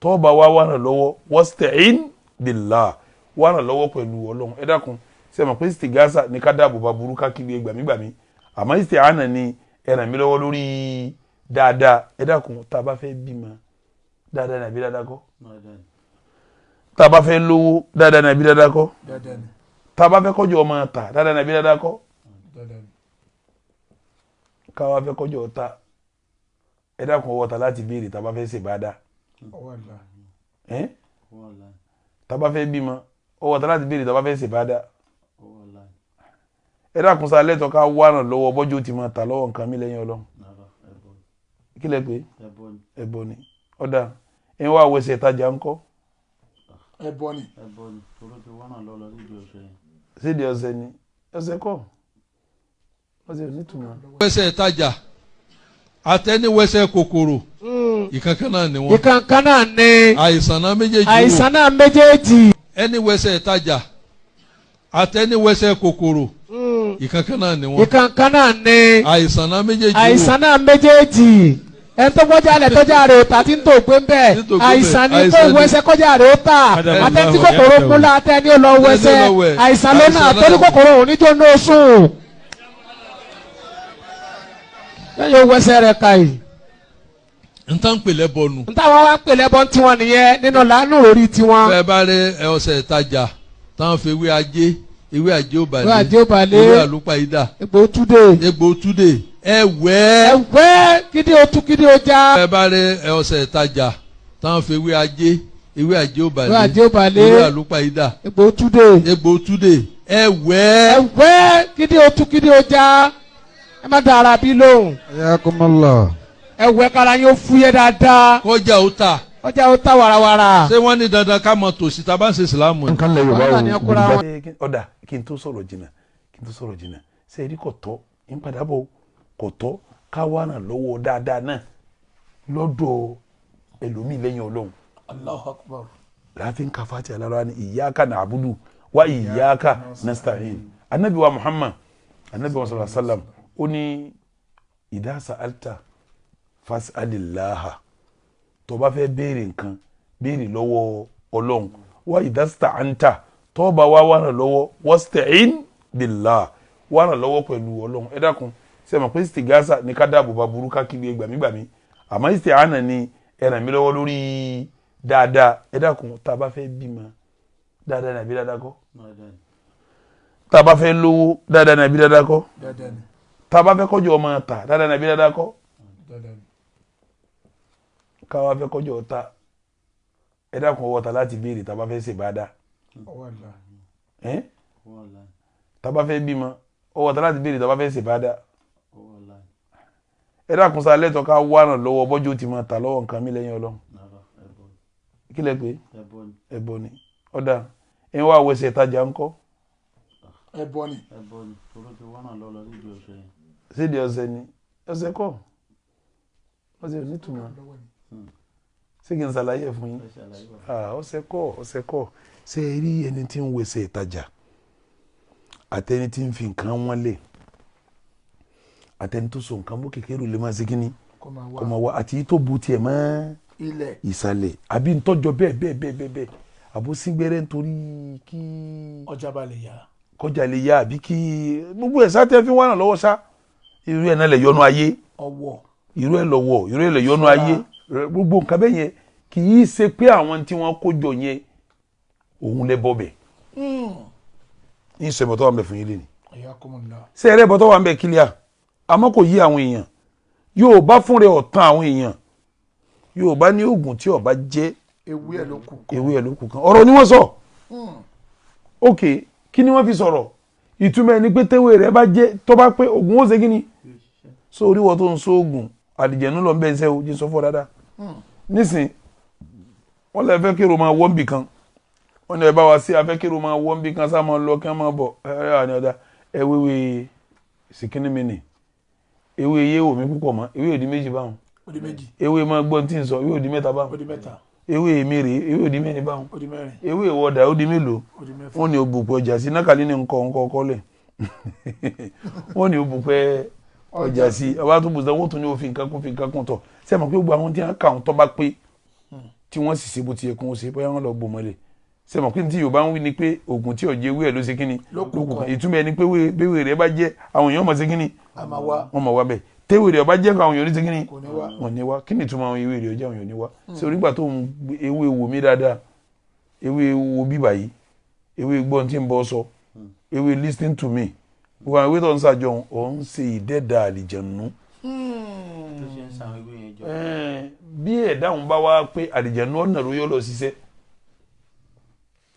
Tó bá wá wà ràn lọ́wọ́, wasta'in billah, wà ràn lọ́wọ́ pẹ̀lú Ọlọ́run. Ẹ dákun, ṣe mọ̀ pé istighatha ní ká dáàbò bá burú ká kiri gbàmígbàmí, àmọ́ isti'ana ni ẹ ràn mí lọ́wọ́ lórí dáadáa. Ẹ dákun, tá a bá fẹ́ bímọ, dáadáa ní àbí dáadáa kọ́? Tá a bá fẹ́ lówó, dáadáa ní àbí dáadáa kọ́? Tá a bá fẹ́ kọjọ ọmọ ta, dáadáa ní àbí dáadáa kọ́? Káwa fẹ́ kọjọ ta, ẹ dákun, ọwọ́ ta láti béèrè tá a bá fẹ́ ṣèbádà? Tá a bá fẹ́ bímọ, ọwọ́ ta láti béèrè tá a bá fẹ́ ṣèbádà? Ẹ dákun, sa lẹ́tọ̀ọ́ ká wá ràn lọ́wọ́ bọ́jú ti máa ta lọ́wọ́ nǹkan mi lẹ́yìn Ọlọ́run? Kí lẹ pé? Ẹbọ ni. Ọ̀dà ẹ̀ ń wá wẹsẹ̀ ìtajà ńkọ́? Ẹbọ ni. Sídìí ọ̀sẹ̀ ni? Ọ̀sẹ̀ kọ́, ọ̀sẹ̀ ò ní túmọ̀. Wẹsẹ̀ ìtajà àtẹniwẹsẹ̀ kòkòrò, ìkankan náà ni wọ́n. Ìkankan náà ni. Àìsàn náà méjèèjì wò. Àìsàn náà méjèèjì. Ẹni wẹsẹ̀ ìtajà àtẹniwẹsẹ̀ kòkòrò, ìkankan náà ni wọ́n. Ìkankan náà ni. Àìsàn náà méjèèjì wò. Àìsàn náà méjèèjì. Ẹni tó gbọ́jà lẹ̀ tọ́jà rẹ̀ ó ta tí ń tó gbé ń bẹ̀, Tí ń tò gbé ń bẹ̀, àìsàn ni kó àìsàn ni. wẹsẹ̀ kọjá rẹ̀ ó tà. Àtẹni tí kòkòrò kún la, àtẹni ó lọ wẹsẹ̀. Ẹni ó lọ wẹ̀. Àìsàn ló náà. Àìsàn náà. Torí kòkòrò òní jó ní oṣù lẹ́yìn ó wẹsẹ̀ rẹ̀ ka yìí. N tán pè lẹ́bọ̀nù. N táwọn wá ń pè lẹ́bọ̀ tiwọn nìyẹn nínú lánàá orí tiwọn. Bẹ́ẹ̀ bá rí ọṣẹ ìtajà táwọn fi ewé ajé, ewé ajé ó Ewé ajé ó balẹ̀, balẹ̀. ewé àlùpàídà, egbò túdé, egbò túdè, ẹ wẹ́. Ẹ̀wẹ́ kídí o tú kídí o já. Bẹ́ẹ̀ bá rí ọṣẹ ìtajà táwọn fi ewé ajé, ewé ajé ó Ewé balẹ̀, ajé ó balẹ̀. ewé àlùpàídà, egbò túdé, egbò túdè, ẹ wẹ́. Ẹ̀wẹ́ kídí o tú kídí o já. Ẹ má dára bí lóhùn. Ayakumullah. Ẹ̀wẹ́ kára yín ó fúyẹ́ dáadáa. Kọjá ó ta. Ọjà ó ta warawara. Ṣé wọ́n ní dandan ká mọ tòsí tá a bá ń ṣe ìsìlámù ni? Nǹkan lẹ Yorùbá Wàhálà ni o. ọkùnrin àwọn. Ọ̀dà, kí n tó sọ̀rọ̀ jìnnà, kí n tó sọ̀rọ̀ jìnnà, ṣe é rí, kò tọ́ ń padà bọ̀, kò tọ́ ká wá ràn lọ́wọ́ dáadáa náà lọ́dọ̀ ẹlòmíì lẹ́yìn Ọlọ́run. Allahu Akbar. Láàfin ka Fatiha lára ni iyyaka na'budu wa iyyaka nasta'in. Anabi wa Muhammad, anabi wa sallallahu alaihi wa sallam, ó ní idha sa'alta fas'alillaha, tó bá fẹ́ béèrè nǹkan, béèrè lọ́wọ́ Ọlọ́run. Wa idha sta'anta, tó bá wá wà ràn lọ́wọ́, wasta'in billah, wà ràn lọ́wọ́ pẹ̀lú Ọlọ́run. Ẹ dákun, ṣe mọ̀ pé istighatha ní ká dáàbò bá burú ká kiri gbàmígbàmí, àmọ́ isti'ana ni ẹ ràn mí lọ́wọ́ lórí dáadáa. Ẹ dákun, tá a bá fẹ́ bímọ, dáadáa ní àbí dáadáa kọ́? Tá a bá fẹ́ lówó, dáadáa ní àbí dáadáa kọ́? Tá a bá fẹ́ kọjọ ọmọ ta, dáadáa ní àbí dáadáa kọ́? Káwa fẹ́ kọjọ ta, ẹ dákun, ọwọ́ ta láti béèrè tá a bá fẹ́ ṣèbádà? Tá a bá fẹ́ bímọ, ọwọ́ ta láti béèrè tá a bá fẹ́ ṣèbádà? Ẹ dákun, sa lẹ́tọ̀ọ́ ká wá ràn lọ́wọ́ bọ́jú ti máa ta lọ́wọ́ nǹkan mi lẹ́yìn Ọlọ́run? Kí lẹ pé? Ẹbọ ni. Ọ̀dà ẹ̀ ń wá wẹsẹ̀ ìtajà ńkọ́? Ẹbọ ni. Sídìí ọ̀sẹ̀ ni? Ọ̀sẹ̀ kọ́, ọ̀sẹ̀ ò ní túmọ̀. Ṣé kí n ṣàlàyé ẹ̀ fún yín? Ọ̀sẹ̀ kọ́, ọ̀sẹ̀ kọ́. Ṣé ẹ rí ẹni tí ń wẹsẹ̀ ìtajà, àtẹni tí ń fi nǹkan wọ́n lé, àtẹni tó so nǹkan mú kékeré lè máa ṣe kínní kó máa wá, àti tó bu tiẹ̀ mọ́ ilẹ̀ ìsàlẹ̀, àbí ntọ́jọ́ bẹ́ẹ̀ bẹ́ẹ̀ bẹ́ẹ̀ bẹ́ẹ̀ bẹ́ẹ̀, àbó síngbẹ́rẹ́ nítorí kí ọjà bá lè yá, kọjá lè yá, àbí kí gbogbo ẹ̀ sá tẹ́ fi wá ràn lọ́wọ́ sá, irú ẹ̀ náà lè yọnu ayé. Ọwọ́. Irú ẹ̀ lọ́wọ́, irú ẹ̀ lè yọnu ayé. Gbogbo nǹkan bẹ́ẹ̀ yẹn, kì í ṣe pé àwọn tí wọ́n kó jọ yẹn òun lè bọ́ bẹ̀ ní sọ ìbọ̀tọ́ wà ń bẹ̀ fún yín lé ní. Ṣé ẹrẹ́ ìbọ̀tọ́ wà ń bẹ̀ kílíà, àmọ́ kò yí àwọn èèyàn. Yóò bá fún rẹ ọ̀tán àwọn èèyàn. Yóò bá ní oògùn tí ọba jẹ́ ewé ẹ̀ ló kù kan. Ewé ẹ̀ ló kù kan. Ọ̀rọ̀ ni wọ́n sọ. Ok, kí ni wọ́n fi sọ̀rọ̀? Ìtumọ̀ ẹni pé tẹ́wé rẹ bá jẹ́ tó bá pé oògùn ó ṣe kí ni so oríwọ tó ń so oògùn àlìjẹ̀nu lọ ń bẹ́ ń sẹ́ o. Jí sọ fọ́ dáadáa nísìn, wọ́n lè fẹ́ kí máa wọ́n bì kan, wọ́n ní ẹ bá wa sí afẹ́ kí máa wọ́n bì kan, sá máa lọ kí wọ́n máa bọ̀. Ẹ ẹ ní ọ̀dà ẹ wéwé sìkínní mi nì, ewé iye wò mí púpọ̀ mọ́, ewé òdi méjì báwọn, ewé máa gbọ́n tí ń sọ, ewé òdi mẹ́ta báwọn, ewé èmi rèé, ewé òdi mẹ́rin báwọn, ewé ìwọ́dà ó di mélòó? Wọ́n ní òbùpẹ̀ ọjà sí nákàlí ní nǹkan nǹkan kọ́lẹ̀. Wọ́n ní òbùpẹ̀ ọjà sí ọba tó bùsọ̀, wọ́n tún ní òfin nǹkan kún fi nǹkan kún tọ̀. Ṣé ẹ mọ̀ pé gbogbo àwọn tí wọ́n kà ń tọ́ bá pé Tí wọ́n sì ṣe bó ti yẹ kó wọ́n ṣe, bóyá wọ́n lọ bò mọ́lẹ̀. Ṣe mọ̀ pé tí Yorùbá ń wí ni pé oògùn tí ọ̀jẹ̀ ewé ẹ̀ ló ṣe kíni Ló kù kan. Ìtumọ̀ ẹ̀ ni pé béwé rẹ̀ bá jẹ́, àwọn èèyàn mọ̀ ṣe kíni, A máa wá. wọ́n mọ̀ wá bẹ́ẹ̀. Téwé rẹ̀ bá jẹ́, àwọn èèyàn ní ṣe kíni, Kò ní wá. Wọ́n ní wá. Kí ni ìtumọ̀ àwọn ewé rẹ̀ ọjọ́ àwọn èèyàn ní wá? Ṣé onígbà tó ń gbé ewé wò mí dáadáa, ewé wo bíbà yìí, ewé gbọ́n tí ń bọ́ sọ, ewé listen to me, gbogbo àwọn ewé tó ń ṣàjọ ò ń ṣe ìdẹ́dà àlìjẹ̀nù. Tó ṣe ń san ewé yẹn jọ. Bí ẹ̀dá òun bá wá pé àlìjẹ̀nù ọ̀nà ló yọ lọ ṣiṣẹ́,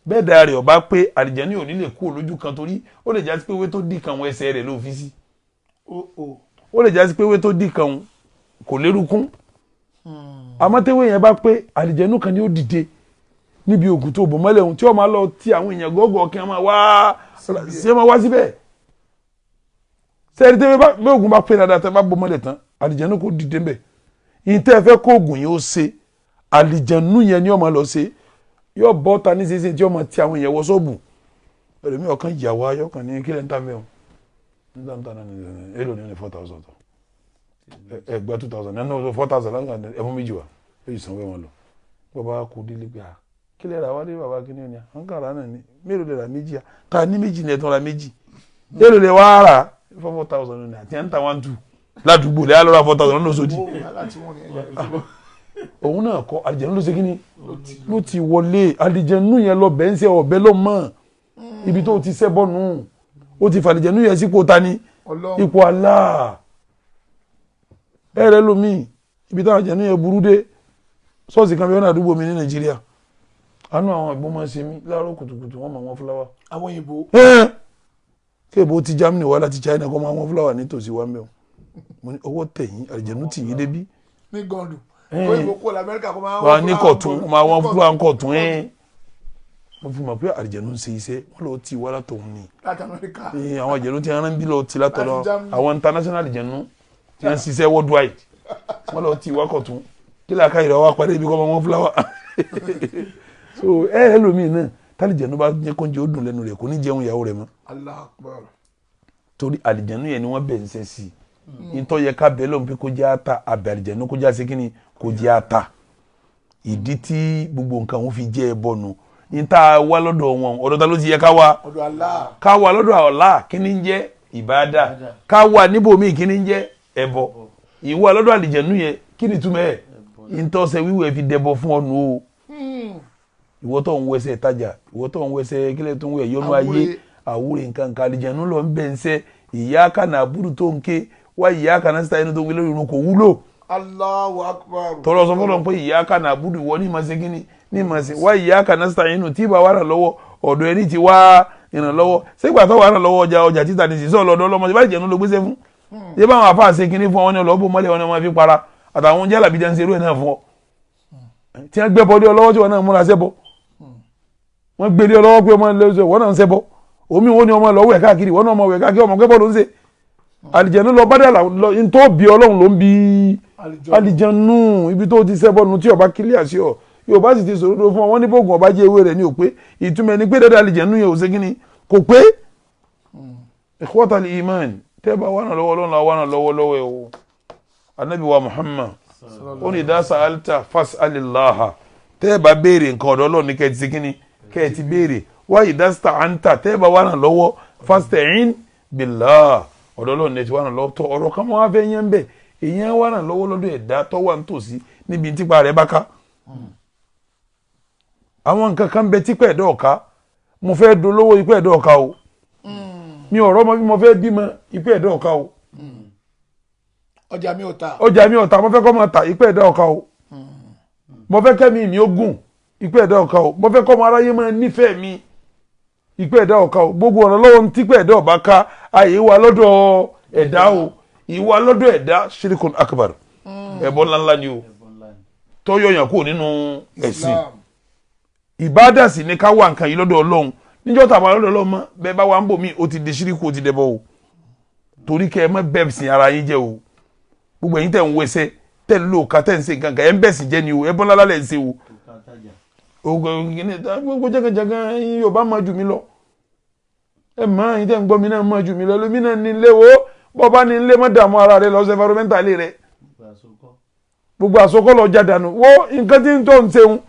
bẹ́ẹ̀ dáa rẹ̀ ọba pé àlìjẹ̀nù ò ní lè kú lójú kan, torí ó lè jásí pé ewé tó dì kan wọn ẹsẹ̀ rẹ̀ ló fi sí. Ó ó. Ó lè jásí pé ewé tó dì kan kò lérúkún. Àmọ́ téwé yẹn bá pé, àlìjẹ̀nù kan ni ó dìde níbi ògùn tó bò mọ́lẹ̀ ohun tí ó máa lọ ti àwọn èèyàn gọ́gọ́ kí wọ́n máa wá sí, máa wá síbẹ̀. Sẹ́ẹ̀rì, téwé bá bí ògùn bá pé dáadáa, tẹ́ bá bò mọ́lẹ̀ tán, àlìjẹ̀nù kò dìde ńbẹ̀. Ìyẹn tẹ́ ẹ fẹ́ kó ògùn yẹn ó ṣe, àlìjẹ̀nù yẹn ni ó máa lọ ṣe. Yóò bọ́ ta nísinsìnyí tí ó máa ti àwọn èèyàn wọ ṣọ́ọ̀bù. Ẹlòmíì ọ̀kan yà wá, yọkàn ní kílẹ̀ ń tà mẹ́wọ̀n nígbà ń tà náà ní èlò ní 4,000 tó ẹ gba 2,000 nínú 4,000 láti ẹ fún méjì wá, yóò sanwó ẹ̀ wọn lọ. Bàbá kò délé pé à kílẹ̀ rà wá dé, bàbá kí ni ó ní à ń kàn rà náà ní mélòó lè rà? Méjì à ká ní méjì ní ẹ̀tún ra méjì. Èlò lè wá rà? 4,000 ní àti ẹ̀ ń ta 1,200 ládùúgbò lè á lọ́ra 4,000 lọ́nà Òṣòdì. Owó wàhálà tí wọ́n ní ẹ̀yà. Òun náà kọ́, àlìjẹ̀nú ló ṣe kí ni, ló ti wọlé. Àlìjẹ̀nú yẹn lọ bẹ́ẹ̀ ń ṣe ọ̀bẹ ló mọ̀ ibi tó ti ṣẹ́ bọ́nu. Ó ti fàlìjẹ̀nú yẹn sípò ta ni? Ọlọ́run. Ipò Allah. Ẹ̀rẹ́ lomi ibi táwọn àlìjẹ̀nú yẹn burú dé, ṣọ́ọ̀ṣì kan bí wọ́n ní àdúgbò mi ní Nàìjíríà, àánú àwọn ìbọn máa ń ṣe mí. Láàárọ̀ kùtùkùtù, wọ́n máa wọ́n fúláwà. Àwọn òyìnbó. Kéèbó ti Germany wá láti China kọ́ máa wọ́n fúláwà nítòsí wa mẹ́wọ̀n. Mo ní ọwọ́ tẹ̀yìn, àlìjẹ̀nú tì yín débí. Ní gọ́ndù òyìnbó kó lamẹ́ríkà kó máa Wà ní kọ̀tún, wọ́n máa wọ́n fúláwà ń kọ̀tún. Ẹ́ mo fi mọ̀ pé àlìjẹ̀nú ń ṣe iṣẹ́, wọ́n lọ ti wá látọ̀hún ni. Láti Amẹ́ríkà. Àwọn àlìjẹ̀nú ti rán bí lọ ti látọ̀dọ̀ Láti Germany. Àwọn international àlìjẹ̀nú tí wọ́n ń ṣiṣẹ́ worldwide, wọ́n lọ ti wá kọ̀tún. Kí làákà ìrọ̀ wá parí ibi kọ́ máa wọ́n fúláwà. So ẹ lómi náà, tálìjẹ̀nú bá jẹ́ kóúnjẹ ó dùn lẹ́nu rẹ̀, kò ní jẹun ìyàwó rẹ̀ mọ́. Allahu Akbar. Torí àlìjẹ̀nú yẹn ni wọ́n bẹ̀ ń ṣe sí i. Ntọ́ yẹ ká bẹ́ẹ̀ lọ́n pé kó jẹ́ ata àbẹ̀ àlìjẹ̀nú, kó jẹ́ àṣekínni, kó jẹ́ ata. Ìdí tí gbogbo nǹkan òun fi jẹ́ ẹbọ nu ní tá a wá lọ́dọ̀ wọn, ọ̀dọ̀ ta ló ti yẹ ká wá? Ọ̀dọ̀ Allah. Ká wá lọ́dọ̀ Allah, kí ni ń jẹ́ ìbáadà? Ká wá níbòmíì, kí ni ń jẹ́ ẹbọ? Ìwà lọ́dọ̀ àlìjẹ̀nú yẹn, kí ni túmọ̀ ẹ̀? Ntọ́sẹ̀ wíwẹ̀ fi dẹbọ fún ọ nù o. Ìwọ tó ń wẹsẹ̀ tajà, ìwọ tó ń wẹsẹ̀ kílẹ̀, tó ń wẹ̀ yọnu ayé. Àwúre. Àwúre nǹkan nǹkan, àlìjẹ̀nú lọ ń bẹ̀ ń sẹ́. Iyyaka na'budu tó ń ké wá, iyyaka nasta'inu tó ń wí lórí irun kò wúlò. Allahu Akbar. Tọrọ sọ fọlọ́n pé iyyaka na'budu, ìwọ ní ìmọ̀ ṣe kíni ní ìmọ̀ ṣe wá, iyyaka nasta'inu tí ìbá wà ràn lọ́wọ́, ọ̀dọ̀ ẹni tí wá ìrànlọ́wọ́. Sígbà tó wà ràn lọ́wọ́ ọjà, ọjà títà ní sísọ lọ́dọ̀ ọlọ́mọ tí bá jẹ̀nu ló gbéṣẹ́ fún ṣé báwọn afáà ṣe kíní fún ọ? Wọn ní ọlọ́bù mọ́lẹ̀, wọn ni wọ́n fi para àtàwọn oúnjẹ àlàbí jẹ́ ń ṣerú ẹ̀ náà fún ọ tí wọ́n gbé bọ́ lé ọ lọ́wọ́, tí wọ́n náà múra ṣẹ́bọ. Wọ́n gbé lé ọ lọ́wọ́ pé ọmọ lọ́sọ̀, wọ́n náà ń ṣẹ́bọ. Omi wo ni ọmọ lọ́wọ́ ẹ̀ káàkiri, wọ́n náà ọmọ wẹ̀ káàkiri, ọmọ gbẹ́bọ̀ ló ń ṣe. Àlìjẹ̀nu lọ bá dà lọ ní tó bí Ọlọ́run ló ń bí. Àlìjẹ̀nu ibi tó ti ṣẹ́bọ nu tí ọba kílíà sí ọ. Yorùbá sì ti sòrodo fún ọ, wọ́n ní bóògùn ọba jẹ́ ewé rẹ̀ ní òpé. Ìtumọ̀ ẹni pé dáadáa àlìjẹ̀nu yẹn ò ṣe kíni, kò pé. Ikhwatal iman, tẹ́ bá wà náà lọ́wọ́, Ọlọ́run la wà náà lọ́wọ́ lọ́wọ́ ẹ̀ o. Anabi wa Muhammad ó ní idha sa'alta fas'alillaha, tẹ́ ẹ bá béèrè nǹkan, ọ̀dọ̀ Ọlọ́run ní kẹ́ ẹ ti ṣe kíni, kẹ́ ẹ ti béèrè. Wa idha sta'anta, tẹ́ ẹ bá wà náà lọ́wọ́, fasta'in billah, ọ̀dọ̀ Ọlọ́run ní ẹ ti wà náà lọ́wọ́. Tó ọ̀rọ̀ kan wọ́n á fẹ́ yẹn bẹ́ẹ̀, èèyàn wà náà lọ́wọ́ lọ́dọ̀ ẹ̀dá tó wà nítòsí níbi típa rẹ̀ bá ká. Àwọn nǹkan kan bẹ típẹ́ ẹ̀dá ọ̀ká. Mo fẹ́ dolówó, ipẹ́ ẹ̀dá ọ̀ká o. Mi ọ̀rọ̀ mọ bí mo fẹ́ bímọ, ipẹ́ ẹ̀dá ọ̀ká o. Ọjà mi ò ta. Ọjà mi ọ̀tá, mo fẹ́ kọ́ máa ta, ipẹ́ ẹ̀dá ọ̀ka o. Mo fẹ́ kẹ́mi mi ó gùn, ipẹ́ ẹ̀dá ọ̀ka o. Mo fẹ́ kọ́ ọmọ aráyé máa nífẹ̀ẹ́ mi, ipẹ́ ẹ̀dá ọ̀ka o. Gbogbo ọ̀nà lọ́wọ́ ní típẹ́ ẹ̀dá ọ̀bá ká, àyè wa lọ́dọ̀ ẹ̀dá o. Ìwà lọ́dọ̀ ẹ̀dá, shirikun akbar, ẹ̀bọ ńláńlá ni o, tọ́yọ̀ yàn kúrò nínú ẹ̀sìn. Islam. Ìbádà sì ni ká wà nǹkan yìí lọ́dọ̀ Ọlọ́run. Níjọ́ tàbá lọ́dọ̀ Ọlọ́run mọ́ bẹ́ẹ̀ bá wà ń bò mí, ó ti di ṣíríkù, ó ti dẹbọ o. Torí kẹ́ ẹ má bẹ́ẹ̀ sìn ara yín jẹ́ o. Gbogbo ẹ̀yin tẹ̀ ń wẹsẹ̀, tẹ̀ ń lò ká, tẹ̀ ń ṣe nǹkan kan, ẹ̀ ń bẹ̀ sìn jẹ́ ni o. Ẹ bọ́lá lálẹ́ ń ṣe o. Gbogbo jẹ́gànjẹ́gàn yín Yorùbá máa jù mí lọ. Ẹ mọ ẹ̀yin tẹ̀ ń gbọ́ mi náà máa jù mí lọ. Lómi náà ní ilé wo bọ́ bá ní ilé, má dààmú ara rẹ lọ sí environmental rẹ. Gbogbo àsokọ́lọ̀ jádànù wo nǹkan tí ń tó ń ṣeun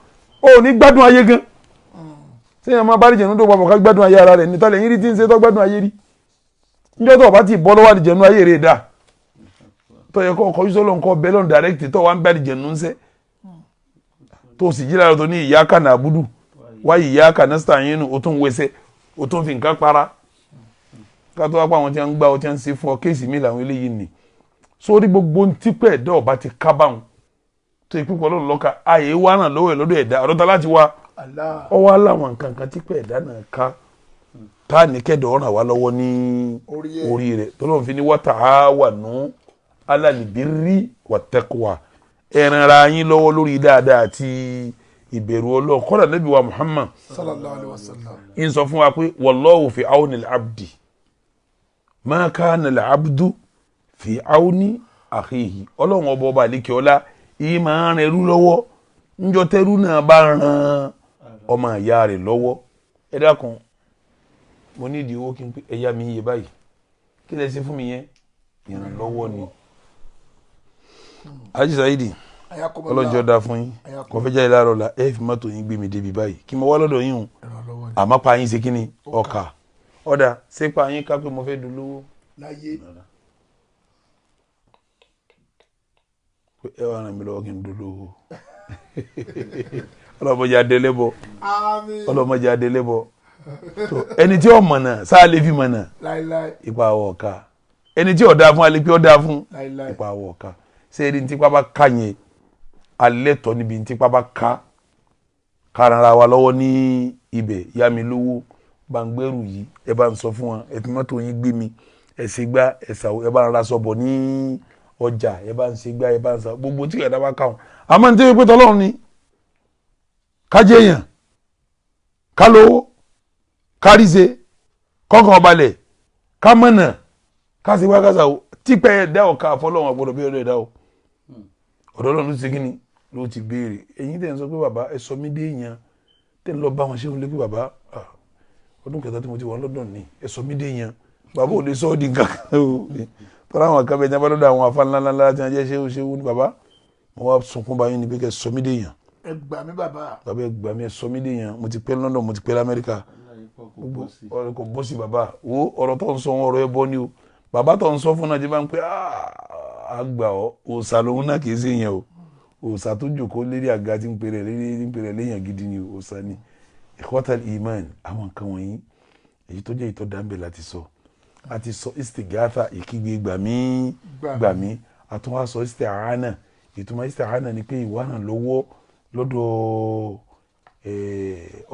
ó ní gbádùn ayé gan. Sẹ́yìn ọmọ abáríjẹ̀nu tó papọ̀ ká gbádùn ayé ara rẹ̀ níta lẹ́yìn rí tí ń ṣe tó gbádùn ayé rí. Níjọ́ tó o bá ti bọ́ lọ́wọ́ àdìjẹ̀nu ayé rẹ̀ dà. Tó yẹ kó ọkọ̀ yíṣọ́ lọ́nkọ́ bẹ́ẹ̀ lọ́n dàrẹ́kìtì tó wà ń bẹ́ àdìjẹ̀nu ń sẹ́. Tó sì jí lára tó ní iyyaka na'budu wa iyyaka nasta'inu, o tún wẹsẹ̀, o tún fi nǹkan para. Ká tó wá pa àwọn tí wọ́n ń gbá ọ tí wọ́n ń ṣe fún ọ, kéèsì mi làwọn eléyìí nì. Sórí gbogbo ntí pẹ́ ẹ̀dá ọba ti kábàáhùn tó ìpínpọ̀ lọ́nà lọ́ka ààyè wà náà lọ́wọ́ ẹ̀ lọ́dọ̀ ẹ̀dá ọ̀dọ́ta láti wá. Allah. Ọwọ́ aláwọn nǹkan kan tí pẹ́ ẹ̀dá náà ká tá ní kẹ́dọ̀ ọ̀ràn wá lọ́wọ́ ní Orí ẹ̀. orí rẹ̀ tọ́lọ́run fi ní wa ta'awanu 'alal birri wattaqwa, ẹ ràn ara yín lọ́wọ́ lórí dáadáa àti ìbẹ̀rù Ọlọ́run. Kọ́dà Nábì wa Muhammad Sallallahu alaihi wasallam. ń sọ fún wa pé wallahu fi awni al-abdi ma kana al-abdu fi awni akhihi. Ọlọ́run ọba ọba àlekè ọlá yìí máa ń ran ẹrú lọ́wọ́ níjọ́ tẹ́rú náà bá ran ọmọ ìyá rẹ̀ lọ́wọ́. Ẹ dákun, mo ní ìdí owó kí n pé ẹ̀yà mi yé báyìí, kí lẹ ṣe fún mi yẹn? Ìrànlọ́wọ́ ni. Alhaji Saidi, Ayakumullah. ọlọ́njọ́ da fún yín. Ayakumullah. Kò fẹ́ jáde láàárọ̀ la ẹ fi mọ́tò yín gbé mi débi báyìí kí mo wá lọ́dọ̀ yín o. Ìrànlọ́wọ́ ni. Àmọ́ pa yín ṣe kí ni ọkà ọ̀dà ṣé pa yín ká pé mo fẹ́ dolówó? Láyé. Pé ẹ wà ràn mí lọ́wọ́ kí n dolówó. Ọlọ́mọdé adélébọ̀. Àmín. Ọlọ́mọdé adélébọ̀ tó ẹni tí ó mọ̀nà sáà lè fi mọ̀nà. Láíláí. Ipa àwọ̀ ọ̀ka ẹni tí ó dáa fún alẹ́ pé ó dáa fún. Láíláí. Ipa àwọ̀ ọ̀ka ṣé ẹni tí pápá ká yẹn alẹ́ tọ́ níbi tí pápá ká kára wa lọ́wọ́ ní ibẹ̀. Yá mi lówó, bá ń gbẹ́rù yìí, ẹ bá ń sọ fún wọn, ẹ fi mọ́tò yín gbé mi, ẹ ṣe gbá, ẹ ṣàwọ, ẹ bá ń ra sọ̀bọ̀ ní ọjà, ẹ bá ń ṣe gbá, ẹ bá ń sa gbogbo tí kẹ̀dá bá káwọn. Àmọ́ ní tí wọ́n pẹ́ tọ́lọ́run ni kájé èèyàn, ká lówó, káríṣe, kọ́kàn ọbalẹ̀, ká mọ̀nà, ká ṣe wá kásá o típẹ́ ẹ̀dá ọ̀ka àfọlọ́wọn àgbọ̀dọ̀ bí ọ̀dọ̀ ẹ̀dá o ọ̀dọ̀ Ọlọ́run ló ti kí ni ló ti béèrè. Ẹ̀yin tẹ̀ ń sọ pé bàbá ẹ sọ mí dé èèyàn, tẹ̀ ń lọ bá wọn ṣé wọn lé pé bàbá, ọdún kẹta tí mo ti wà lọ́dọ̀ ni ẹ sọ mí dé èèyàn. Bàbá ò lè sọ ọ́ di nǹkan kan o. Tọ́lá àwọn kan bẹ jẹ́ bá lọ́dọ̀ àwọn afá ńláńlá tí wọ́n jẹ́ ṣéwú ṣéwú ní bàbá mo wá sunkún báyìí ni pé kẹ́ sọ mí dé èèyàn. Ẹ gbà mí bàbá. Bàbá ẹ gbà mí, ẹ sọ mí dé èèyàn. Mo ti pẹ́ London, mo ti pẹ́ lamẹ́ríkà, gbogbo ọ̀rọ̀ kò bọ́ sí. Bàbá wo ọ̀rọ̀ tó ń sọ wọn ọ̀rọ̀ ẹ bọ́ ni o. Bàbá tó ń sọ fún náà ti bá ń pẹ́ àgbà ọ òòsà lòun náà kì í ṣe yẹn o. Òòsà tó jòkó lérí àga tí ń pèrè lérí ń pèrè léyàn gidi ni òòsà ni. Ikhwatal iman, àwọn nǹkan wọ̀nyí èyí tó jẹ́ ìtọ́ dáńbẹ̀ láti sọ. A ti sọ istighatha, ìkígbe gbàmí gbàmí. Àtúnwá sọ isti'ana. Ìtumọ̀ isti'ana ni pé ìwà náà lọ́wọ́ lọ́dọ̀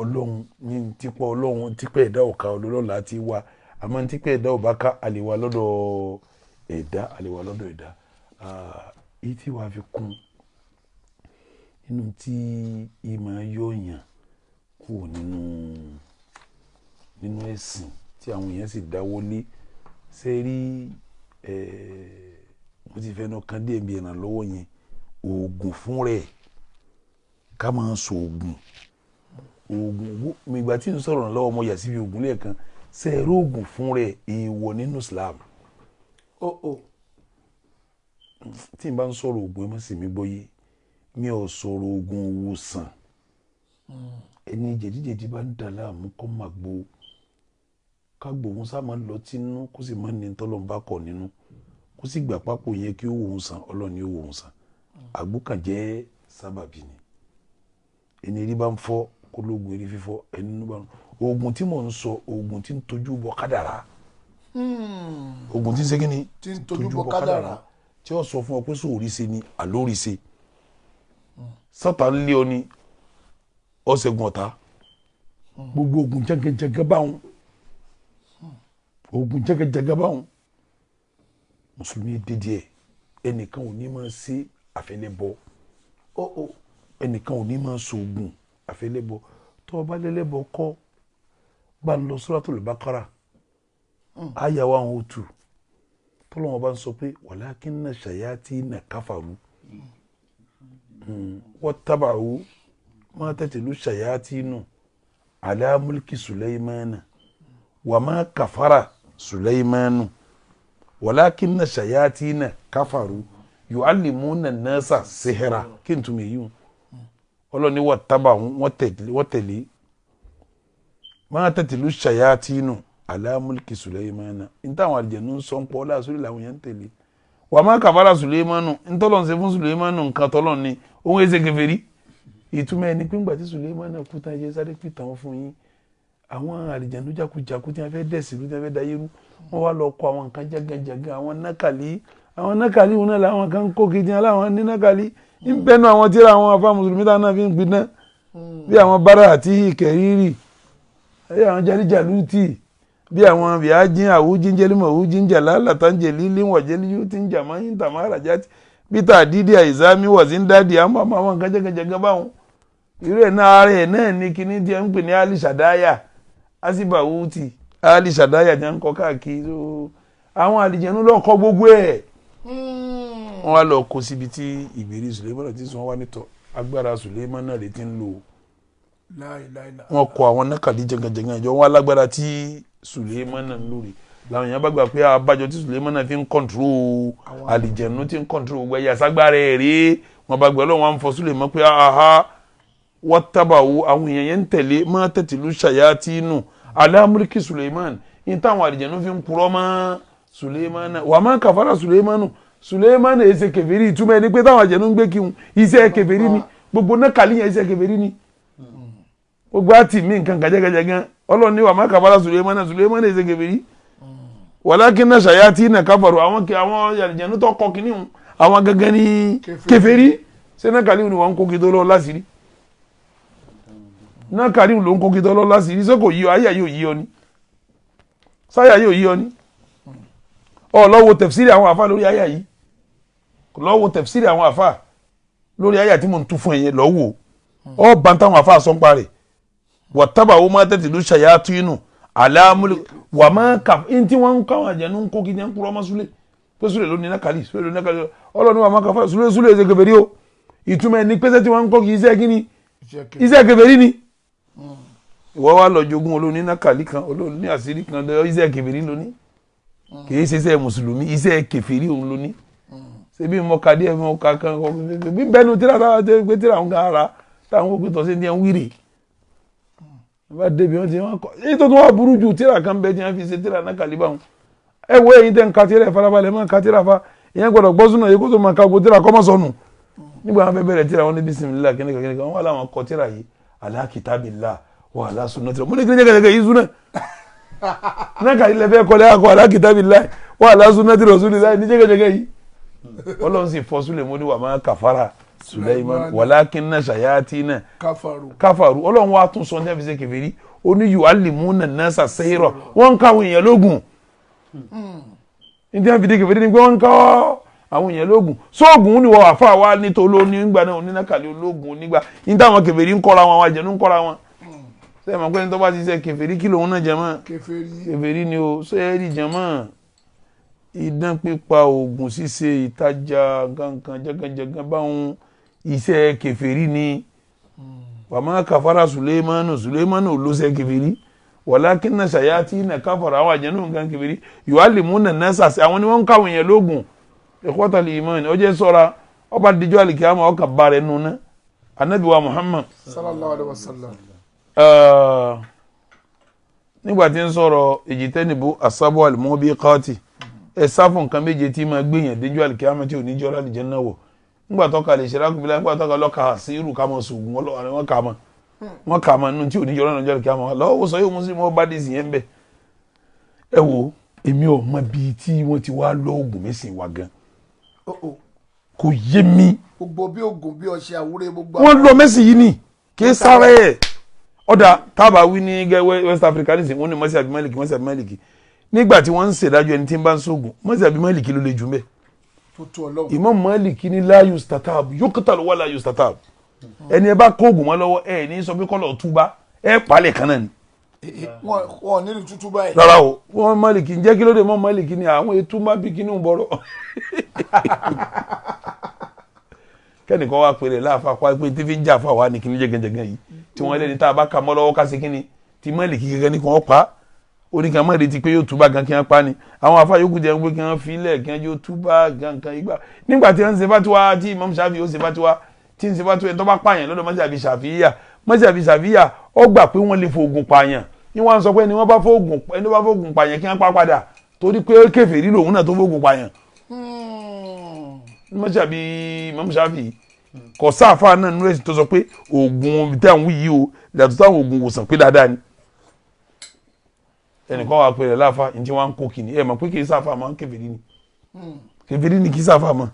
Ọlọ́run ní tipọ̀ Ọlọ́run tipẹ́ ẹ̀dá ọ̀ka Ọlọ́run láti wá. Àmọ́ ní tipẹ́ ẹ̀dá ọba ká àlèwà lọ́dọ̀ ẹ̀dá, àlèwà lọ́dọ̀ ẹ̀dá. Èyí tí wàá fi kún nínú tí ìmọ̀ yọ̀ọ̀yàn kúrò nínú ẹ̀sìn tí àwọn èèyàn sì dáwọ́ lé ṣe rí, mo ti fẹnu kan díẹ̀ bí ìrànlọ́wọ́ yẹn, oògùn fún rẹ̀, ká máa sọ oògùn oògùn. Ìgbà tí n sọ̀rọ̀ lọ́wọ́ mo yà síbi oògùn lẹ́ẹ̀kan. Ṣe é rí oògùn fún rẹ̀ èèwọ̀ nínú Islam? Oh oh. Tí n bá ń sọ̀rọ̀ oògùn, ẹ má sì mí gbọ́ yé. Mi ò sọ̀rọ̀ oògùn òwòsàn. Ẹni jẹ̀díjẹ̀dí bá ń dà láàmú kó má gbó ká gbóhùn sá máa lọ tínú, kó sì má ní tọ́lọ́n bá kọ̀ nínú, kó sì gbà pápò yẹn kí ó wò ó sàn. Ọlọ́ni ó wò ó sàn. Àgbo kàn jẹ́ sábàbí ni. Ẹni eré bá ń fọ́ kó lóògùn eré fífọ́. Ẹni inú bá ń oògùn tí mò ń sọ, oògùn tí ń tojú bọ kádàrá, oògùn tí ń ṣe kí ni? Tí ń tojú bọ kádàrá. Tí ó sọ fún ọ pé sóòrí ṣe ni àlórí ṣe sọ́tà ń lé ọ ní ọ̀ṣẹ̀gun ọ̀tá, gbogbo oògùn jẹ́gẹ́jẹ́gẹ́ báwọn, oògùn jẹ́gẹ́jẹ́gẹ́ báwọn, mùsùlùmí dídí ẹ̀ ẹnìkan ò ní máa ṣe àfẹlẹ́bọ. Oh oh. Ẹnìkan ò ní máa ṣoògùn àfẹlẹ́bọ. Tó o bá lẹ́lẹ́bọ kọ́ bá ń lọ Suratul Baqara àyà 102, tọ́lọ́wọ́n bá ń sọ pé walakinna shayatina kafaru wattaba'u ma tatlu shayatinu ala mulki Sulaimana wa ma kafara Sulaimanu walakinna shayatina kafaru. Yu'allimuna nasa sihra kí n tún mi yìí ọlọ́ni wọ́n tábà wọ́n tẹ̀lé máa tẹ̀tẹ̀lú ṣayatinu ala mulki Sulaimana n táwọn àlùjànnú ń sọ ń pọ̀ ọlá sórí làwọn yẹn ń tẹ̀lé wà má kàfàrà Sulaimanu ntọ́lọ̀ ń ṣe fún Sulaimanu nǹkan tọ́lọ̀ ni òun èsè kèfèrí. Ìtumọ̀ ẹni pé ńgbà tí Sulaimanu kú tán ẹjẹ sáré pìtàn fún yín àwọn àlùjànnú jákujàku tí wọ́n fẹ́ dẹ̀sí rú tí wọ́n fẹ́ dayé rú wọ́n wá lọ kọ àwọn nǹkan jágajàga àwọn nákàlí àwọn nákàlí wọn náà làwọn kan kó kejì aláwọn ní nákàlí ń bẹnu àwọn tíra àwọn afá mùsùlùmí táwọn náà fi ń gbiná bí àwọn bára àti ìkẹrìírì bí àwọn jálíjàlútì bí àwọn bíájín àwùjíńjẹlímọ àwùjíńjàlá látàǹjẹlí líwọ̀jẹlíyú tí ń jàmá ń tàmá àràjáde peter dídí àìsámi wàzíńdádì àwọn àwọn nǹkan jẹgẹjẹgẹ báwọn irú ẹ̀ náà ara ẹ̀ náà ní kíní tí ń pè ní alìsàdáyà asibawuti alìsàdáyà tí ń kọ káàkiri àwọn àlìjẹnú lọkọ gbogbo ẹ̀. Wọ́n wá lọ kó síbi tí ìgbèrí Sùlẹ́mánà ti sùn wọ́n wá nítọ̀ agbára Sùlẹ́mánà rè ti ń lò. Wọ́n kọ àwọn nákàlí jẹgànjẹgàn ìjọ wọn alágbára tí Sùlẹ́mánà ń lò rè làwọn èèyàn bá gbà pé abájọ tí Sùlẹ́mánà fi ń kọ̀ǹtúrò àlìjẹ̀nú tí ń kọ̀ǹtúrò gbogbo ẹ̀yà ságbára ẹ̀ rè wọ́n bá gbà lọ́wọ́ wọn fọ Sùlẹ́mánà pé aha wọ́n tábà wo àwọn èèyàn yẹn ń tẹ̀lé má tẹ̀tìlú ṣàyàtínù alámúríkì Sùlẹ́mánà ní táwọn àlìjẹ̀nú fi ń purọ́ mọ́ Sùlẹ́mánà wà má kàfàrà Sùlẹ́mánà Sùlẹ́mánà èsè kèfèrí. Ìtumọ̀ ẹni pé táwọn àjẹnú ń gbé kí n iṣẹ́ kèfèrí ni gbogbo nákàlí yẹn iṣẹ́ kèfèrí ni gbogbo àti mí nǹkan gàjẹ́gàjẹ́ gan Ọlọ́run ní wà má kàfàrà Sùlẹ́mánà Sùlẹ́mánà èsè kèfèrí walakinna shayatina kafaru àwọn àjẹnú tó kọ kínní àwọn gangan ní kèfèrí. Ṣé nákàlí ni wọ́n ń kó kí tó lọ láṣìírí? Nákàlí ló ń kó kí tó lọ láṣìírí. Ṣé kò yí ọ? Ayé yóò yí ọ ni sáyà yóò yí ọ ni. Ọlọ́wọ́ tẹ̀fsírì àwọn àfa lórí àyà yìí, lọ́wọ́ tẹ̀fsírì àwọn àfa lórí àyà tí mo ń tú fún ẹ̀yẹ lọ́wọ́ ọ bá ń táwọn àfa sọ́npa rẹ̀ wà tábà wọ́n máa tẹ̀tẹ̀ ló ṣàyà tú inú àlàámúlẹ̀ wà máa kà ń tí wọ́n ń káwọn àjẹnú ń kó kí ní ń kúrọ́ ọmọ súlẹ̀ pé súlẹ̀ ló ní nákàlí súlẹ̀ ló ní nákàlí ọlọ́ni wà máa kà fún súlẹ̀ súlẹ̀ ṣe kèfèrí o. Ìtumọ̀ ẹni pẹ́sẹ́ tí wọ́n ń kó kí iṣẹ́ kí ni iṣẹ́ kèfèrí ni. Ìwọ wa lọ jogún olóní nákàlí kan olóní àṣírí kan iṣẹ́ kèfèrí lóní kì í ṣe iṣẹ́ mùsùlùmí iṣẹ́ kèfèrí òun lóní. Ṣebí mo ka díẹ̀ mo ka kan bí bẹ́ẹ̀nu tíra táwọn ṣe pé tíra ń kan ara táwọn kò tọ́ sí ní ẹ̀ ń wíìrì bá débi wọn ti wọn kọ èyí tó tún wà burú ju tíra kan bẹ́ẹ̀ tí wọ́n fi ṣe tíra náà kàlíbà wọn. Ẹ wo ẹ̀yin tẹ́ ń ka tíra ẹ̀ farabalẹ̀ máa ka tíra fa ìyẹn gbọ́dọ̀ gbọ́ súnà yìí kó tó máa ka gbogbo tíra kọ́ mọ́ sọnù. Nígbà wọn fẹ́ bẹ̀rẹ̀ tíra wọn ní bisimilah kíníkan kíníkan wọn wà láwọn kọ tíra yìí ala kitabillah wa ala sunnati mo ní kíní kẹ́kẹ́ yìí súnà náà kàlí lẹ́fẹ́ kọ́lé akọ ala kitabillah wa ala sunnati rasulillah ní jẹ́gẹ́jẹ́gẹ́ yìí. Ọlọ́run sì fọ́ Súlẹ̀ mọ́ ní wà máa kàfàrà Sulaiman walakinna shayatina káfàrú. Ọlọ́run wa tún sọ ní àfisẹ́ kèfèrí ó ní yu'allimuna nasa sihra wọ́n ń ká àwọn èèyàn lógun. Ní àfisẹ́ kèfèrí ni pé wọ́n ń ká àwọn èèyàn lógun sóògùn ni wọ́n àfa wa nítorí onígbà náà onínàkàlẹ̀ ológun onígbà ní táwọn kèfèrí ń kọ́ra wọn àwọn àjẹnú ń kọ́ra wọn. Sẹ́yìn mọ̀ pé ní tó bá ti ṣe kèfèrí kí lòun náà jẹmọ́ kèfèrí ni o. Sẹ́ẹ̀rì jẹmọ́ idán pípa oògùn ṣíṣe ìtajà kankan jẹgànjẹgàn báwọn iṣẹ́ kèfèrí ni. Wàmọ́ kàfàrà Sùlẹ́mánù Sùlẹ́mánù ló ṣe kèfèrí walakinna shayatina káfàrà àwọn àjẹnú nǹkan kèfèrí yu'allimuna nasa àwọn ni wọ́n ń káwọn èèyàn lóògùn. Ikhwatal iman ọjọ́ sọ́ra ọba díjọ́ àlìkíyàmá ọkà bá rẹ̀ nùnà. Anabi wa Muhammad sallallahu alaihi wasallam nígbà tí ń sọ̀rọ̀ ìjìtẹ́nìbó asábọ̀ al-mubiqati ẹ sá fún nǹkan méje tí máa gbìyàn déjú àlìkíyàmá tí ò ní jọ́ àlìjánnà wọ̀. Nígbà tó ka lè ṣe rákùnbílá nígbà tó ka lọ́ka sí irú ká mọ̀ sògùn wọ́n kà mọ̀ wọ́n kà mọ̀ nínú tí ò ní jọ́ àlìkíyàmá lọ́wọ́ sọ yóò mú sí mọ́ bá dé sí yẹn bẹ́ẹ̀. Ẹ wo èmi ò mọ bíi tí wọ́n ti wá lọ́ọ̀gùn mẹ́sìn wa gan kò yé mi. Gbogbo bí oògùn bí ọṣẹ àwúrẹ́ gbogbo. Wọ́n lọ mẹ́sìn yìí ni kì í sáré ẹ̀ ọ̀dà tábà wí ní West Africa nísìnyí wọ́n ní mọ́sí àbí Málìkì mọ́sí àbí Málìkì nígbà tí wọ́n ń ṣèdájọ́ ẹni tí ń bá ń sóògùn mọ́sí àbí Málìkì ló le jù mẹ́. Imam Málìkì ní la yustatab yuqtal wala yustatab ẹni ẹ bá kó oògùn mọ́ lọ́wọ́ ẹ ní sọ pé kọ́lọ̀ túbá ẹ palẹ̀ kan náà ni. Wọn nílùú tútú báyìí. Rárá o wọn Málìkì ń jẹ́ kí ló dé mọ́ Málìkì ni àwọn ètò má bí kíní ń bọ̀rọ̀. Kẹ́nìkan wá pèrè láàfà kó pé tí fi ń jà fà wá ní kíní jẹgẹjẹgẹ yìí tí wọ́n lẹ́ni tá a bá ka mọ́ lọ́wọ́ ká sí kíní tí Málìkì gẹ́gẹ́ ní kí wọ́n pa Ó ní kí wọ́n má retí pé yóò túbà gan kí wọ́n pa ni. Àwọn afa yòókù jẹ́ pé kí wọ́n filẹ̀ kí wọ́n yóò túbà gan kan igbá. Nígbà tí wọ́n ń ṣe fatiwa, tí Imam Shafi ó ṣe fatiwa, tí ń ṣe fatiwa, ẹni tó bá pààyàn lọ́dọ̀ mọ́sàbí Ṣàfíyà, mọ́sàbí Ṣàfíyà ó gbà pé wọ́n lè fòògùn pààyàn. Ní wọ́n sọ pé ẹni wọ́n bá fòògùn pààyàn kí wọ́n pa padà, torí pé kèfèrí lòun náà tó fòògùn pààyàn. Mọ́sàbí Imam Shafi kò sáfà náà nínú ẹ̀sìn tó sọ pé oògùn tí àwọn yìí o yàtọ̀ sáwọn oògùn wòsàn pé dáadáa ni. Ẹnìkan wà pé rẹ̀ láfa ní tí wọ́n á ń kó kìíní, ẹ̀ mọ̀ pé kì í sáfà mọ́, kèfèrí ni, kèfèrí ni, kì í sáfà mọ́,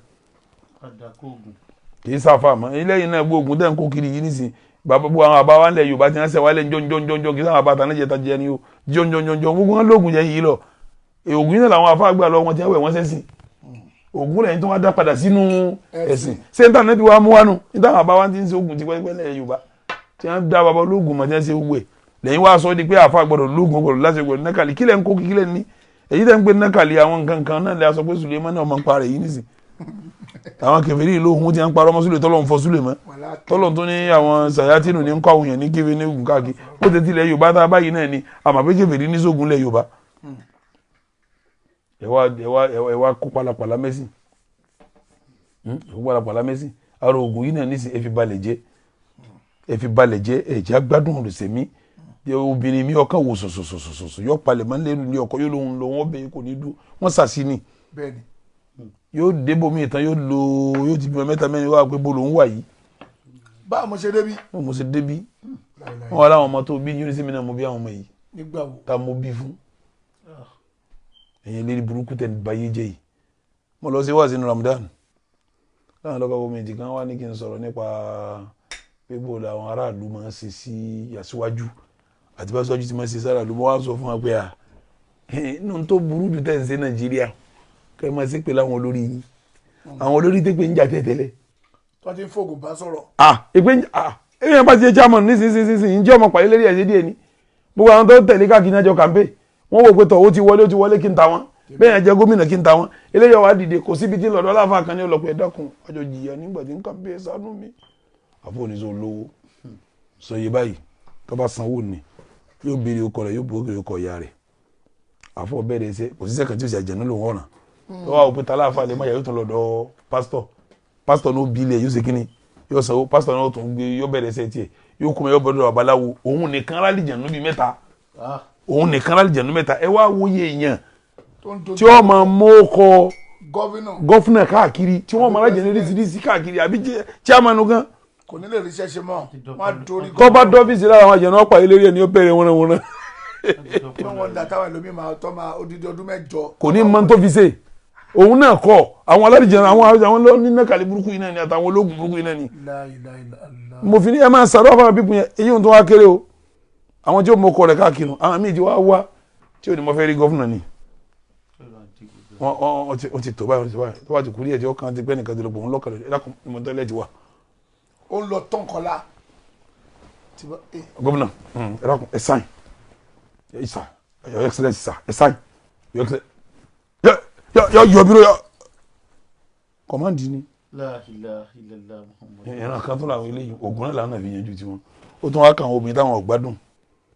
kì í sáfà mọ́. Eléyìí náà gbóògùn tẹ̀ ń kó kiri yìí nísìnyí, bàbá gbogbo àwọn àbá wa ń lẹ̀ Yorùbá tí wọ́n sẹ̀ wálẹ̀ njọ́njọ́njọ́, kì í sáwọn àbá tàná jẹta jẹ ni o, njọ́njọ́njọ́ gbogbo wọn lóògùn jẹ yìí lọ. Ògùn yìí náà làwọn afá gbà lọ wọn ti wẹ̀ wọ́n sẹ́sìn ògùn lẹ́yìn tó wá dá padà sínú ẹ̀sìn. Sẹ́ńtà náà ti wá mú wánu níta àwọn àbá wa ti ń ṣe ògùn tipẹ́tipẹ́ lẹ̀ Yorùbá tí wọ́n dá bàbá olóògùn mọ̀ tí wọ́n ṣe gbogbo ẹ̀ lẹ́yìn wá sọ di pé àfa gbọ́dọ̀ lóògùn gbọ́dọ̀ láṣẹ gbọ́dọ̀ nákàlí kílẹ̀ ń kó kílẹ̀ ní èyí tẹ́ ń pè nákàlí àwọn nǹkan kan náà lè sọ pé Suleiman náà máa ń parẹ́ yìí nísìn. Àwọn kèfèrí ìlú ohun tí wọ́n ń parọ́ mọ́ Sule tọ́lọ́ ń fọ Sule mọ́ tọ́lọ́ tó ní àwọn sàyátìnù ní ń kọ́ àwọn èèyàn ní kéfe ní ogun káàkiri ó ti tilẹ̀ Yorùbá tá a báyìí náà ni àmọ́ pé kèfèrí ní sógun lẹ̀ Yorùbá. Ẹ wá kó palapàla mẹ́sìn, kó palapàla mẹ́sìn. Ara ogun yìí náà nísìn ẹ fi balẹ̀ jẹ́, ẹ fi balẹ̀ jẹ́, ẹ jẹ́ agbádùn olùsẹ̀mí. Obìnrin mi ọkàn wò sòsòsòsòsò yọ palẹ̀ mọ́ lẹ́nu ní ọkọ yóò lóhun lòun ọbẹ̀ kò ní dùn wọ́n sàṣì ni yóò débò mí ìtàn yóò lo yóò ti bímọ mẹ́ta mẹ́rin wá pé bó lòun wà yìí. Báwo mo ṣe débí. Báwo mo ṣe débí. Wọn wá láwọn ọmọ tó bí yóò ní sẹ́mi náà mo bí àwọn ọmọ yìí. Nígbà wo. Ta mo bí fún. Ẹ̀yin lérí burúkú tẹ̀ báyé jẹ́ yìí. Mo lọ sí wáàsí ní Ramadan. Láwọn lọ́kọ̀ gọ́ọ̀mẹ̀ntì kan wá ní kí n sọ̀rọ̀ nípa pé bó làwọn aráàlú máa ń ṣe sí àṣìwájú àti bá sọ́jú tí mo ṣe sára ló mọ́ wá sọ fún wa pé à inú tó burú jù tẹ̀ ń ṣe Nàìjíríà kẹ́ ẹ máa ṣe pé láwọn olórí yín, àwọn olórí tẹ́ pé ń jà tẹ́tẹ́lẹ̀. Tó ti ń fògùn bá sọ̀rọ̀. Èpè ń jà èèyàn bá ti ṣe chairman nísinsìnyí ń jẹ́ ọmọ pàdé lérí ẹ̀ṣẹ̀ díẹ̀ ni gbogbo àwọn tó tẹ̀lé káàkiri náà jọ kàmpé wọ́n wò pé tọ̀ ó ti wọlé kí n ta wọn bẹ́ẹ̀ yẹn jẹ́ gómìnà kí n ta wọn eléyà wá dìde kò síbi tí lọ́dọ̀ aláfa kan ní ọlọ́pàá ẹ dákun àjọ jìyà nígbà tí ń kàmpé ṣàánú mi. Àfọ oníṣẹ́ olówó sọ iye báyìí tó bá sanwó ni yóò béèrè ọkọ rẹ yóò béèrè ọkọ ìyá rẹ àfọ bẹ̀rẹ̀ ṣe kò síṣẹ́ kan tí ó ṣe àjẹnú lòun ọ̀ràn tó wà òpin tàlàfà lè má yà yóò tún lọ́dọ̀ pásítọ̀ pásítọ̀ náà bí ilẹ̀ yóò ṣe kínní yóò sanwó pásítọ̀ náà tún gbé yóò bẹ̀rẹ̀ ṣe tiẹ̀ yóò kúmọ̀ yóò bọ̀dọ̀ babaláwo òun nìkan rálìjẹ̀nú bíi mẹ́ta òun nìkan rálìjẹ̀nú mẹ́ta ẹ wá wòye èèyàn tí wọ́n máa mú ọkọ gọ́fúnà káàkiri tí wọ́n máa rájẹ̀nú ríṣiríṣi káàkiri àbí chairman gan kò ní lè ríṣẹ́ ṣe mọ́ wọn á dorí. tó bá dọ́fíìsì lára àwọn àjẹnú ọ̀pá eléré ẹni ó bẹ̀rẹ̀ wọ́nrẹ́wọ́nrẹ́. Tí wọ́n da táwọn ẹlòmíì máa tọ́ máa odidi ọdún mẹ́jọ. Kò ní mọ tó fi ṣe òun náà kọ àwọn aládìjẹun àwọn ló ní nákàlẹ́ burúkú yìí náà ni àtàwọn ológun burúkú yìí náà ni. Mo fi ní ẹ máa sàrọ̀ fún àwọn pípín yẹn èyí ohun tó wá kéré o àwọn tí ó mọ ọkọ rẹ̀ káàkiri àwọn míì ti wá wá tí ò ní mo fẹ́ rí gọ́fúnà ni wọ́n ti tó báyìí tó bá ti kú díẹ̀ tí ó kàn ti pẹ́ nìkan tó lọ pọ̀ ń lọ́kàlẹ̀ ẹ̀ dákun ní mo tọ́lẹ̀ ti wà. Ó ń lọ tán kọlá. Gómìnà ẹ dákun ẹ sáìn ẹ sà your excellence sà ẹ sáìn your excellence yọ yọ bírò yọ kọ̀mándì ni. Ìran kan tó làwọn eléyìí ògùn náà làwọn náà fi yanjú tiwọn ó tún wá kàn àwọn obìnrin táwọn ò gbádùn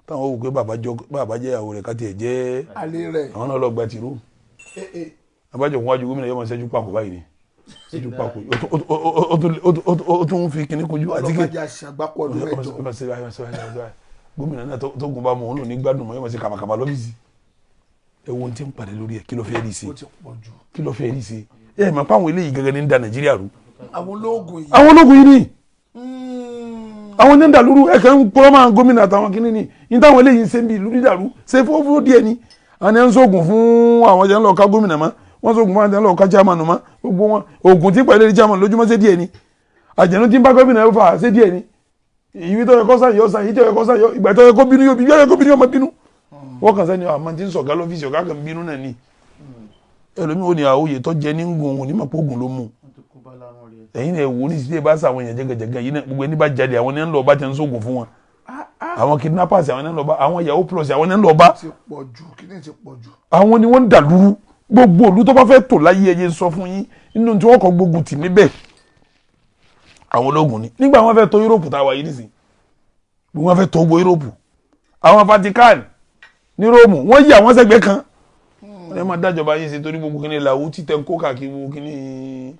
táwọn wò pé bàbá jẹ́ ìyàwó rẹ̀ ká tiẹ̀ jẹ́ àwọn náà lọ gba tìrú abájọ kún wájú gómìnà yóò máa ṣẹ́jú pàkó báyìí ni ṣẹ́jú pàkó ó tún fi kinní kojú àtíkè gómìnà náà tó gun bá mọ òun lò ní gbádùn mọ́ yóò máa ṣe kàbàkàbà lọ́fíìsì ẹ wo ohun tí ń pàdé lórí ẹ kí ló fẹ́ rí sí kí ló fẹ́ rí sí ẹ mọ̀ pé àwọn eléyìí gẹ́gẹ́ ní ń da Nàìjíríà rú. Àwọn ológun yìí. Àwọn ológun yìí ni àwọn ní ń dàlúrú ẹ kàn ń kúrọ́ máa gómìnà àtàwọn kinní ni ní táwọn eléyìí ń ṣe ń bí ìlú dídàrú ṣe fúnfún díẹ̀ ni àwọn ẹ̀ ń sóògùn fún àwọn jẹ́ ń lọ ká gómìnà mọ́ wọ́n sóògùn fún àwọn jẹ́ ń lọ ká chairman mọ́ gbogbo wọn oògùn tí pẹ̀lú chairman lójúmọ́ ṣe díẹ̀ ni àjẹnú tí ń bá gómìnà fà ṣe díẹ̀ ni ìwé tó yẹ kó sàn yọ sàn yìí tó yẹ kó sàn yọ ìgbà tó yẹ kó bínú yóò bínú yẹ kó bínú yóò má bínú wọ́n kàn sẹ́ni àmọ́ tí ń sọ̀gá lọ́fíìsì ọ̀gá kan bínú náà ni ẹlòmíì ò ní àwòye tó jẹ ní ngùn òun ní mọ̀ pé oògùn ló mú ẹ̀yin náà wò ní sílé bá sàwọn èèyàn jẹgẹjẹgẹ yìí náà gbogbo ẹni bá jáde àwọn ní ń lọ bá ti ń sóògùn fún wọn àwọn kidnappers àwọn ní ń lọ bá àwọn yahoo plus àwọn ní ń lọ bá àwọn ni wọ́n ń dàlúrú gbogbo òlu tó bá fẹ́ tò láyé ẹyẹ sọ fún yín nínú tí wọ́n kọ gbógun tì níbẹ̀ àwọn ológun ni nígbà wọ́n fẹ́ tó Yúróòpù tá a wà yìí nísìn gbogbo wọ́n fẹ́ tó gbogbo Yúróòpù àwọn Vatican Ní Róòmù wọ́n yí àwọn sẹ́gbẹ́ kan. Wọ́n yẹn máa dájọba yín sí torí gbogbo kíní làwù títẹ̀ ń kó káàkiri gbogbo kíní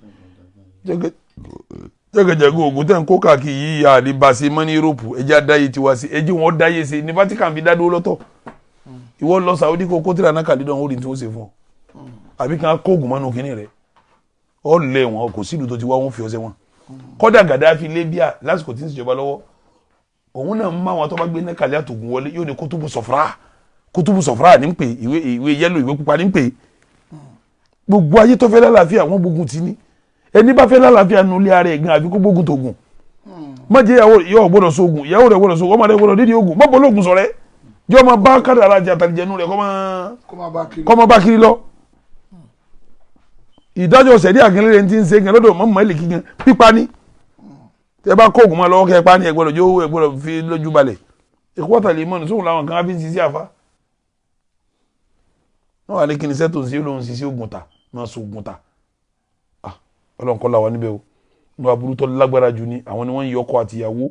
jẹ́gẹ̀jẹ̀gẹ̀ ògùn tẹ̀ ń kó káàkiri yìí àlè bá ṣe mọ́ ní Yúróòpù. Ẹjẹ́ àdáyé tiwa sí, ẹjẹ́ wọn dáyé sí ní Vatican fi dádúró lọ́tọ̀. Ìwọ lọ Saudi kó kótìrà náà kàlídàn ó rí tí wọ́n ṣe fún ọ, àbí kí wọ́n kó oògùn mọ́nú kíní rẹ̀ ọ lé wọn kò sílùú tó ti wá wọn fi ọsẹ wọn. Kọ́dà Gaddafi Libya lásìkò tí ń ṣèjọba lọ́wọ́, òun náà ń má wọn tó bá gbé ní kàlí àtògùn wọlé yóò ní kótóbù sọfra, kótóbù sọfra ní ń pè, ìwé ìwé yẹ́lò ìwé pupa ní ń pè. Gbogbo ayé tó fẹ́ lálàáfíà wọn gbógun ti ní. Ẹni bá fẹ́ lálàáfíà nulẹ̀ ara ẹ̀ gan àfi kó gbógun tògùn. Má jẹ́ ìyàwó yóò gbọ́dọ̀ sóògùn, ìyàwó rẹ̀ gbọ́dọ̀ sóògùn, ọmọ rẹ̀ gbọ́dọ̀ dídì ògùn, má bọ́ lóògùn sọ̀rẹ́ jọ́ ma bá kádàrá àti àtàlìjẹnu rẹ̀ kọ́ ma bá kiri lọ. Ìdájọ́ sẹ̀dí àgẹ́lẹ́rẹ́ ti ń ṣe gan lọ́dọ̀ mọ́mọ́ ẹ̀lì kígan pípa ní. Tẹ bá kó oògùn máa lọ́wọ́ kẹ́ ẹ pa ní, ẹ gbọ́dọ̀ jó, ẹ gbọ́dọ̀ fi lójú balẹ̀. Ìkọ́tà lè mọ́nu sóhun làwọn kan á fi ń sisi àfa. Wọ́n wà ní kí ni sẹ́tò ń ṣe lóun sisi oògùn ta máa so oògùn ta. Ọlọ́run kọ́ la wà níbẹ̀ o. Ní aburú tó lágbára jù ni àwọn ni wọ́n ń yọkọ àtìyàwó.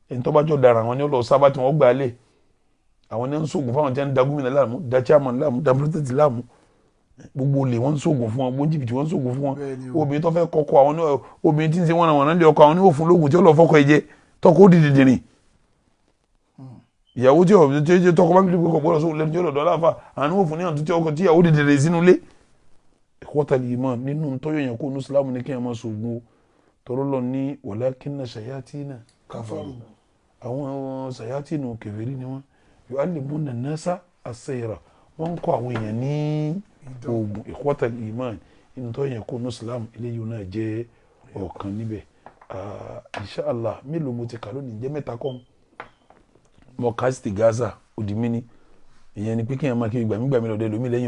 Ẹni tó bá jọ dára àwọn ni ó lọ sábà tí wọ́n gbà á lẹ̀. Àwọn ni ń sóògùn fáwọn tí wọ́n ń da gómìnà láàmú, da chairman láàmú, da president láàmú. Gbogbo olè wọ́n ń sóògùn fún wọn, gbogbo jìbìtì wọ́n ń sóògùn fún wọn. Obìnrin tó fẹ́ kọ́kọ́ àwọn ní obìnrin tí ń ṣe wọ́n náà wọ́n lé ọkọ àwọn ní òfin lóògùn tí ó lọ fọ́kọ ẹ̀jẹ̀ tọkọ ó dìde dìrìn. Ìyàwó tí ò tọkọ bá bí kò gbọ́dọ̀ sóògùn lẹ́nu tí ó lọ́dọ̀ aláfa àwọn ní òfin ní àtúntí ọkọ tí ìyàwó dìde dìrìn sínú ilé. Ìkọ́tà lè mọ̀ nínú tọ́yọ̀ yẹn kó nùsùlámù ní kéèyàn máa sóògùn o. Tọ́rọ́ lọ ní walakinna shayatina kafaru. Àwọn ṣayátìnù kèfèrí ni wọ́n. Yu'allimuna an-nasa as-sihra. Wọ́n ń kọ́ àwọn èèyàn ní oògùn. Ìkọ́tà ìmán inú tó yẹn kó nùsùlám eléyìí náà jẹ́ ọ̀kan níbẹ̀. Inshallah mélòó mo ti kà lónìí jẹ́ mẹ́ta kọ́ mọ kásìtì Gaza òdì mí ni. Ìyẹn ni pé kéèyàn máa kí gbàmígbàmí lọ́dẹ lómi lẹ́yìn.